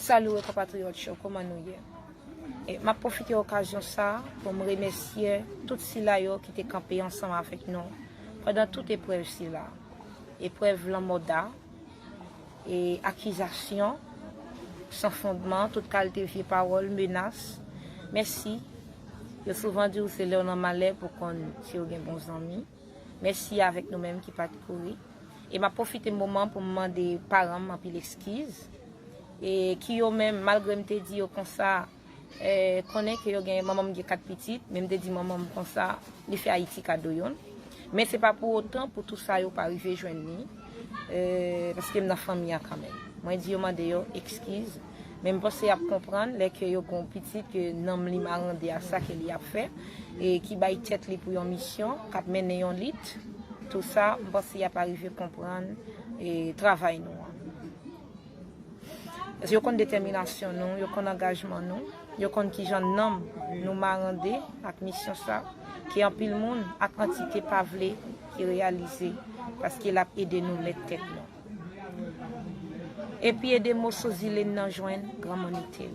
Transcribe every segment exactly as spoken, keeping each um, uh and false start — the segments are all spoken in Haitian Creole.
Salut konpatriyòt yo, kòman nou ye? E m ap pwofite okazyon sa a pou m remèsye tout sila yo ki te kanpe ansanm avèk nou pandan tout eprèv sila. Eprèv lanmò Da, e akizasyon san fondman, tout kalite vye pawòl, menas. Mèsi. Yo souvan di w se lè w nan malè pou konn si w gen bon zanmi. Mèsi avèk nou menm ki pa t kouri. E m ap pwofite moman pou m mande paran m anpil eskiz. E ki yo menm, malgre m te di yo konsa, e, konnen ke yo gen, manman m gen kat pitit, men m te di manman m konsa, li fè Ayiti kado youn. Men se pa pou otan pou tout sa yo pa rive jwenn li, e, paske m nan fanmi an kanmenm. Mwen di yo mande yo eskiz, men m panse y ap konprann lè ke yo gon pitit ke nanm li marande a sa ke li ap fè, e ki bay tèt li pou yon misyon, k ap mennen yon lit, tou sa, m panse y ap arive konprann, e, travay nou an. Paske yo konn detèminasyon nou, yo konn angajman nou, yo konn kijan nanm nou marande ak misyon sa, ke anpil moun ak antite pa vle ki reyalize, paske l ap ede nou mèt tèt nou. Epi ede moso zile n nan jwenn granmannite l.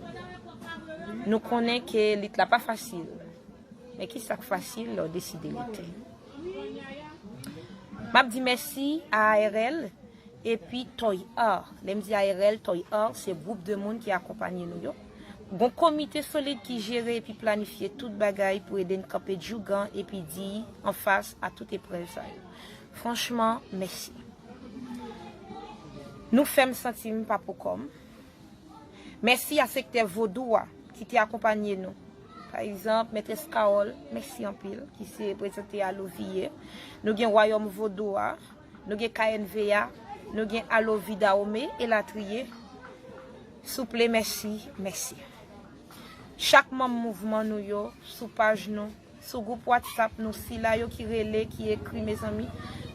Nou konnen ke lit la pa fasil, men ki sa k fasil lè w deside lite? M ap di mèsi a A R L epi Toy Art. Lè m di A R L, Toy Art, se gwoup de moun ki akonpanye nou yo. Gon komite solid ki jere epi planifye tout bagay pou ede n kanpe djougan epi diy anfas a tout eprèv sa yo. Franchman, mèsi. Nou fè m santi m pa pou kò m. Mèsi a sektè vodou a ki te akonpanye nou. Pa egzanp, Mètrès Carole, mèsi anpil, ki se reprezante Aloviye. Nou gen Wayòm Vodou a, nou gen K N V A, nou gen Alovi Dahomey, elatriye. Souple, mèsi, mèsi. Chak manm mouvman nou yo, sou paj nou, sou gwoup WhatsApp nou, sila yo ki rele, ki ekri, mezanmi,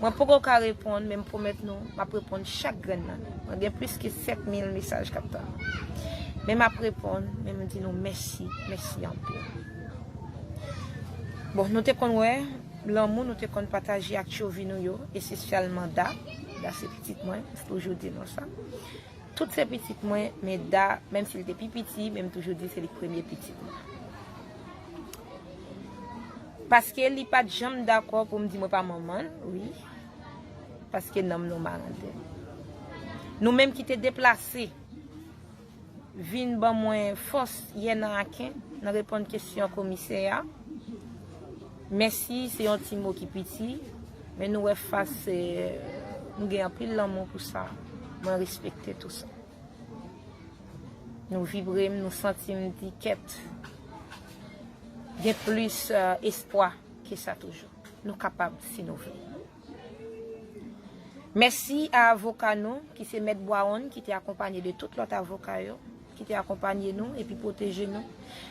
mwen poko ka reponn, men m pwomèt nou, m ap reponn chak grenn nan nou. Mwen gen plis ke sèt mil mesaj k ap tann mwen. Men m ap reponn, men m di nou mèsi, mèsi anpil. Bon, nou te konn wè lanmou nou te konn pataje ak tchovi nou yo, espesyalman Da. Da se pitit mwen, m toujou di nou sa. Tout se pitit mwen, men Da, menm si l te pi piti, men m toujou di se li k premye pitit mwen. Paske li pa t janm dakò pou m di mwen pa manman l, wi. Paske nanm nou marande. Nou menm ki te deplase, vin ban mwen fòs yè nan Aken, nan reponn kesyon komisè a. Mèsi, se yon ti mo ki piti, men nou wè fas, eh, nou gen anpil lanmou pou sa. Mwen respekte tou sa. Nou vibre m, nou santi m di kèt. Gen plis, eh, espwa ke sa toujou. Nou kapab si nou vle. Mèsi a avoka nou, ki se Mèt Bwawonn, ki te akonpanye de tout lòt avoka yo, ki te akonpanye nou epi pwoteje nou.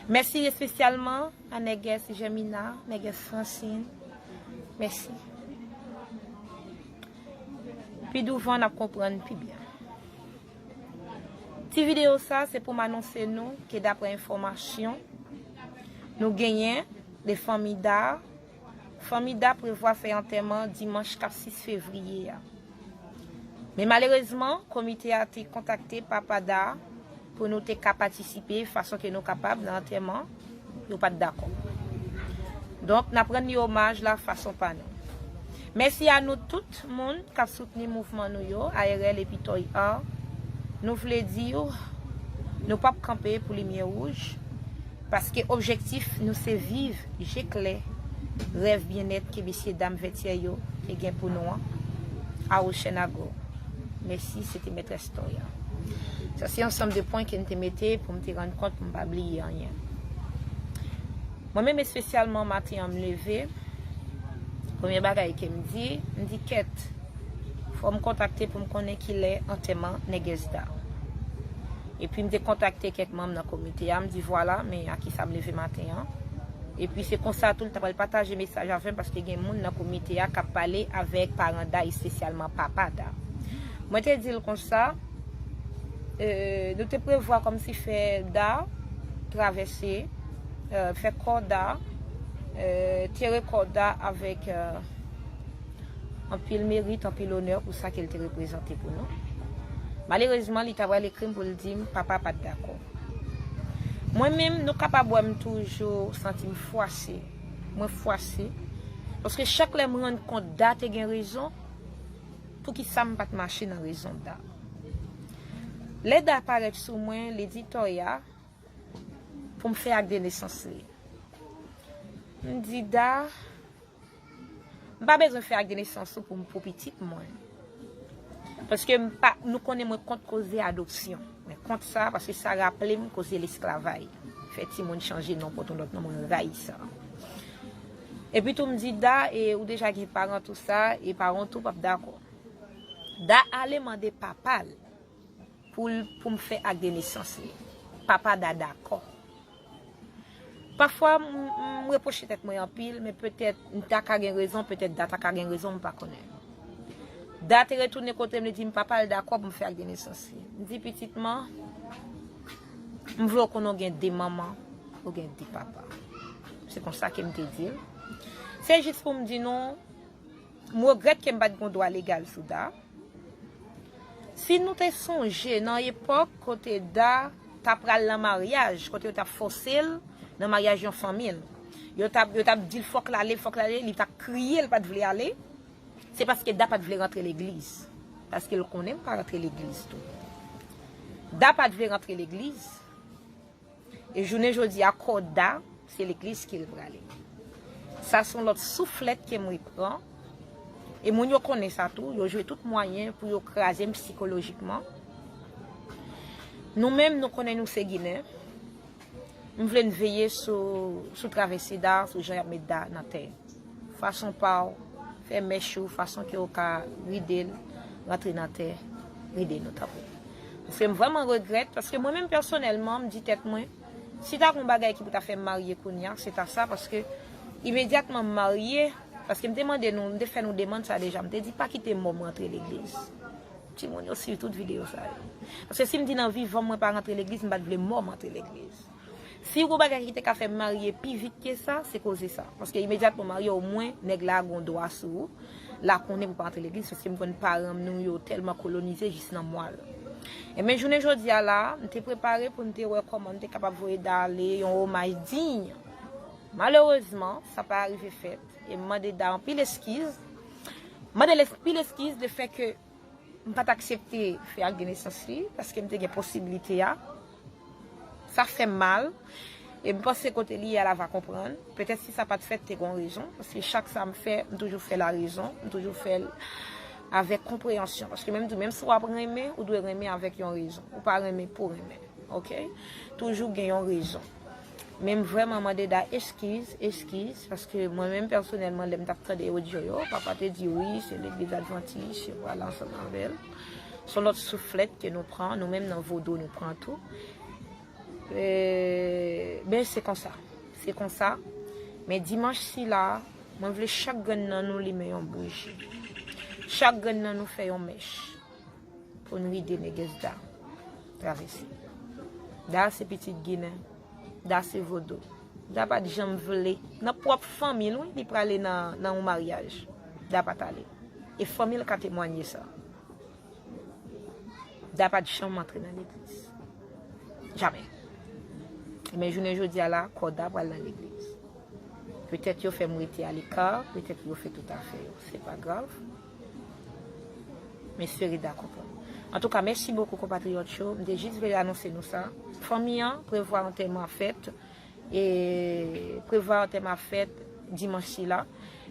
Mèsi espesyalman a Nègès Jèmina, Nègès Fransine. Mèsi. Pi douvan, n ap konprann pi byen. Ti videyo sa, se pou m anonse nou ke daprè enfòmasyon nou genyen de fanmi Da, fanmi Da prevwa fè antèman dimanch k ap sis fevriye a. Men malerezman, komite a te kontakte papa Da pou nou te ka patisipe fason ke nou kapab nan antèman, yo pa t dakò. Donk, n ap rann li omaj la fason pa nou. Mèsi a nou tout moun k ap soutni mouvman nou yo, A R L epi Toy Art. Nou vle di w, nou p ap kanpe pou limyè wouj, paske objektif nou se viv je klè rèv byennèt ke mesye dam Vètyè yo te gen pou nou an, a Ocean Agro. Mèsi, se te Mètrès Toy Art. Sa se ansanm de pwen ke m te mete pou m te rann kont pou m pa bliye anyen. Mwen menm espesyalman, maten an m leve, premye bagay ke m di, m di kèt, fò m kontakte pou m konnen kilè antèman Nègès Da. Epi m te kontakte kèk manm nan komite a, m di vwala, men a kisa m leve maten an. Epi se konsa tou l ta pral pataje mesaj avè m, paske gen moun nan komite a k ap pale avèk paran Da, espesyalman papa Da. Mwen te di l konsa, eh, nou te prevwa kòmsi fè Da travèse, eh, fè kò Da, eh, tere kò Da avèk, eh, anpil merit, anpil onè pou sa ke l te reprezante pou nou. Malerezman, li ta pral ekri m pou l di m papa pa t dakò. Mwen menm, nou kapab wè m toujou santi m fwase. Mwen fwase. Paske chak lè m rann kont Da te gen rezon, poukisa m pa t mache nan rezon Da? Lè Da parèt sou mwen, li di Toya pou m fè ak de nesans li. M di Da, m pa bezwen fè ak de nesans ou pou, pou pitit mwen. Paske m pa, nou konnen mwen kont koze adopsyon. Mwen kont sa, paske sa raple m koze lesklavaj. Fè timoun chanje non, pote yon lòt non, mwen rayi sa. Epi tou m di Da, e ou deja gen paran tou sa, e paran tou p ap dakò. Da ale mande papa l pou l, pou m fè ak de nesans li. Papa Da dakò. Pafwa, m, m, m repwoche tèt mwen anpil, men petèt m ta ka gen rezon, petèt Da ta ka gen rezon, m pa konnen. Da te retounen kote m, li di m papa l dakò pou m fè ak de nesans li. M di pitit mwen, m vle w konnen w gen de manman, ou gen de papa. Se konsa ke m te di l. Se jis pou m di nou, m regrèt ke m pa t gen dwa legal sou Da. Si nou te sonje nan epòk kote Da ta pral nan maryaj, kote yo t ap fòse l nan maryaj yon fanmi l, yo t ap, yo t ap di l fòk l ale, fòk l ale, li t ap kriye, l pa t vle ale, se paske Da pa t vle rantre legliz. Paske l konnen m pa rantre legliz tou. Da pa t vle rantre legliz. E jounen jodi a, kò Da, se legliz ke l prale. Sa se yon lòt souflèt ke m repran. E moun yo konnen sa tou, yo jwe tout mwayen pou yo kraze m sikolojikman. Nou menm, nou konnen nou se Ginen. M vle n veye sou, sou travèse Da, sou jan y ap met Da nan tè. Fason pa w fè mèch ou, fason ke w ka ride l, rantre nan tè, ride nou tanpri. Paske m vrèman regrèt, paske mwen menm pèsonèlman, m di tèt mwen, si ta gon bagay ki pou ta fè m marye kounye a, se ta sa, paske imedyatman m marye, paske m te mande nou, m te fè nou demann sa deja, m te di pa kite mò m rantre legliz. Timoun yo swiv tout videyo sa yo. Paske si m di nan vivan m mwen pa rantre legliz, m pa t vle mò m rantre legliz. Si gon bagay ki te ka fè m marye pi vit ke sa, se koze sa. Paske imedyatman w marye, omwen nèg la gon dwa sou ou. L a konnen pou pa rantre legliz, paske m konn paran m nou yo tèlman kolonize jis nan mwa l. Enben, jounen jodi a la, m te prepare pou m te wè kòman m te kapab voye Da ale yon omaj diy. Malerezman, sa pa rive fèt. E m mande Da anpil eskiz. M mande l anpil eskiz de fè ke m pa t aksepte fè ak de nesans li, paske m te gen posiblite a. Sa fè m mal. E m panse kote li ye a, l ava konprann. Petèt si sa pa t fèt, te gon rezon. Paske chak sa m fè, m toujou fè l a rezon. M toujou fè l avèk konpreyansyon. Paske menm tou, menm si w ap renmen, ou dwe renmen avèk yon rezon. Ou pa renmen pou renmen. Oke? Toujou gen yon rezon. Men m vrèman mande Da eskiz, eskiz, paske mwen menm pèsonèlman, lè m t ap tande odyo yo, papa te di wi, se legliz advantis, yo pral ansanm avè l. Se yon lòt souflèt ke nou pran, nou menm nan vodou nou pran tou. E, ben, se konsa. Se konsa. Men dimanch sila, mwen vle chak grenn nan nou limen yon bouji. Chak grenn nan nou fè yon mèch. Pou n ride nègès Da travèse. Da se pitit Ginen. Da se vodou. Da pa t janm vle. Nan pwòp fanmi l, wi, li prale nan, nan yon maryaj. Da pa t ale. E fanmi l ka temwanye sa. Da pa t janm antre nan legliz. Jamè. Men jounen jodi a la, kò Da pral nan legliz. Petèt yo fè m rete aleka, petèt yo fè tout afè yo. Se pa grav. M espere Da konprann. Antouka, mèsi bokou, konpatriyòt yo. M te jis vle anonse nou sa. Fanmi an prevwa antèman ap fèt. E prevwa antèman ap fèt dimanch sila.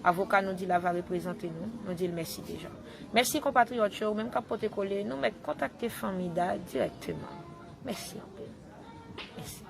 Avoka nou di l ava reprezante nou. Nou di l mèsi deja. Mèsi, konpatriyòt yo. Ou menm k ap pote kole, nou mèt kontakte fanmi Da dirèkteman. Mèsi anpil. Mèsi.